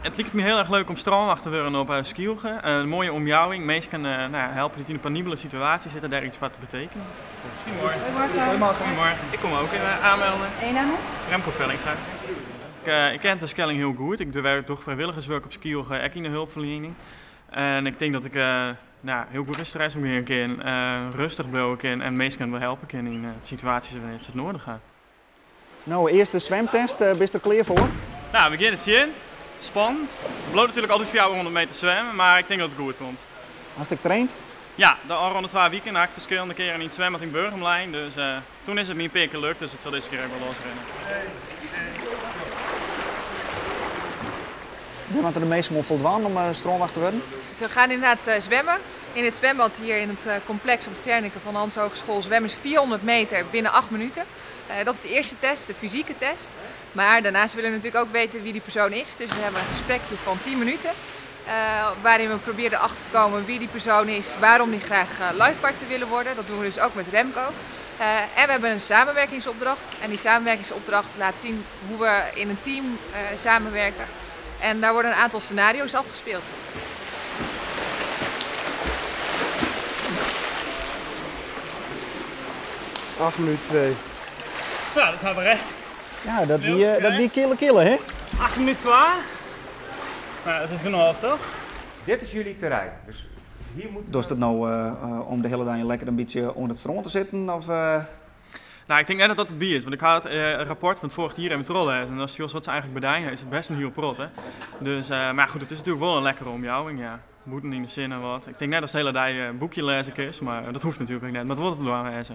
It liket my hiel erch leuk om strânwacht te wurden op Skylge. In moaie omjouwing, minsken nou ja, helpe dy't yn in penibele situaasje sitte, dêr iets foar te betekenjen. Goedemorgen. Goedemorgen. Ik kom ook even aanmelden. En je naam is? Remco Vellinga. Ik ken Terschelling hiel goed. Ik doch frijwilligerswurk op Skylge, ek yn de hulpferliening. En ik tink dat ik nou, hiel goed yn stress omgean kin, rêstich bliuwe kin en minsken wol helpe kin yn situaasjes wêryn't se it nedich ha. No, earste swimtest, bist der klear foar? Nou, we gean it sjen. Spannend. It bliuwt natuerlik altyd 400 meter swimmen, mar ik tink dat it goed komt. Hast ek traind? Ja, de ôfrûne 2 wiken ha ik ferskillende kearen yn it swimbad yn Burgum lein, dus toen is it my in pear kear lukt, dus it sil dizze kear ek wol losrinne. Wêr moatte de minsken oan foldwaan om strânwacht te wurden? Ze gaan inderdaad zwemmen. In het zwembad hier in het complex op Zernike van de Hanzehogeschool zwemmen ze 400 meter binnen 8 minuten. Dat is de eerste test, de fysieke test. Maar daarnaast willen we natuurlijk ook weten wie die persoon is. Dus we hebben een gesprekje van 10 minuten. Waarin we proberen erachter te komen wie die persoon is, waarom die graag lifeguard zou willen worden. Dat doen we dus ook met Remco. En we hebben een samenwerkingsopdracht. En die samenwerkingsopdracht laat zien hoe we in een team samenwerken. En daar worden een aantal scenario's afgespeeld. 8 minuten 2. Nou, dat hebben we recht. Ja, dat wie kille kille, hè? 8 minuten 2. Nou, dat is genoeg, toch? Dit is jullie terrein, dus hier moet Dochst it no om de hiele dei lekker in bytsje oan it strân te sitten? Of? Nou, ik tink net dat dat it by is, want ik ha it rapport fan it foarich jier even trochlêzen. En dan sjochst wat se eigentlik bediene, is it bêst in hiel protte. Dus, mar goed, it is natuerlik wol in lekkere omjouwing, ja. Bûten yn de sinne wat. Ik tink net dat de hiele dei in boekje lêze kinst, mar dat hoecht natuerlik net. Mar it wol te dwaan wêze.